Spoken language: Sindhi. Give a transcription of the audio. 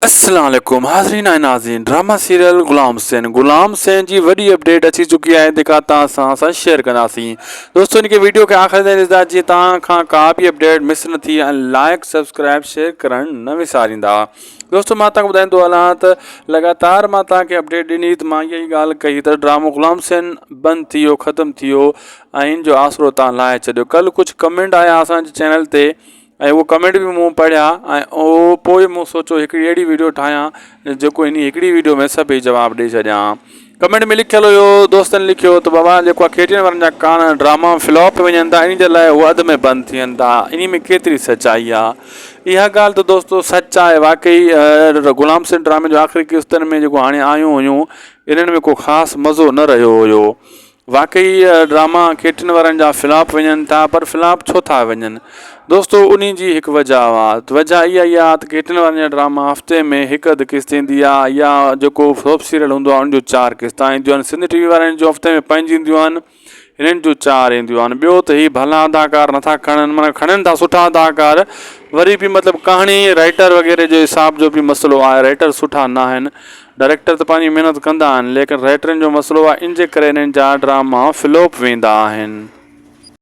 السلام عليڪم حاضرين ۽ ناظرين ڊراما سيريل غلام حسين غلام حسين جي وڏي اپڊيٽ اچي چڪي آهي جيڪا توهان سان اسان شيئر ڪنداسين دوستو ان کي ويڊيو کي آخر تائين ڏسندا جيئن توهان کان ڪا به اپڊيٽ مس نه ٿئي ۽ لائڪ سبسڪرائب شيئر ڪرڻ نه وساريندا دوستو مان توهان کي ٻڌائيندو هلان ته لڳاتار مان توهان کي اپڊيٽ ڏني ته مان اها ئي ڳالهه ڪئي ته ڊرامو غلام حسين بند ٿي ويو ختم ٿي ويو ۽ ان جو آسرو توهان لاهي ڇڏيو ڪل ڪجهه ڪمينٽ آيا اسان جي چينل تي ۽ اهي ڪمينٽ به مون پڙهيا ۽ اهو پوء مون سوچيو هڪڙي اهڙي ويڊيو ٺاهيان جيڪو انهي هڪڙي ويڊيو ۾ سڀئي جواب ڏئي ڇڏيان ڪمينٽ ۾ لکيل هيو دوستن لکيو ته بابا جيڪو آهي کيٽين وارن جا ڪاڻ ڊراما فلاپ وڃن ٿا انهي جي لاء هو اڌ ۾ بند ٿين ٿا انهي ۾ ڪيتري سچائي آهي اها ڳالهه ته دوستو سچ آهي واقعي غلام حسين ڊرامي جو آخري قسطن ۾ جيڪو هاڻي آيون هيون انهن ۾ ڪو خاص مزو نه رهيو هيو واقعي ڊراما ڪيٽن وارن جا فلاپ وڃن ٿا پر فلاپ ڇو ٿا وڃن دوستو انهي جي هڪ وجه آ وجه اها ئي آ ته ڪيٽن وارن جا ڊراما هفتي ۾ هڪ اڌ قسط ايندي آ يا جيڪو سوپ سيريل هوندو آ ان جو چار قسطا اينديون آهن سنڌ ٽي وي وارن جو هفتي ۾ پنج اينديون آهن هنن جون چار اينديون آهن ٻيو ته هي ڀلا اداڪار نٿا کڻن معنيٰ کڻن ٿا سٺا اداڪار وري به مطلب ڪهاڻي رائٽر وغيره جو حساب جو به مسئلو آهي رائٽر سٺا نه آهن ڊائريڪٽر ته پنهنجي محنت ڪندا آهن ليڪن رائٽرن جو مسئلو آهي ان جي ڪري انهن جا ڊراما فلوپ ويندا آهن.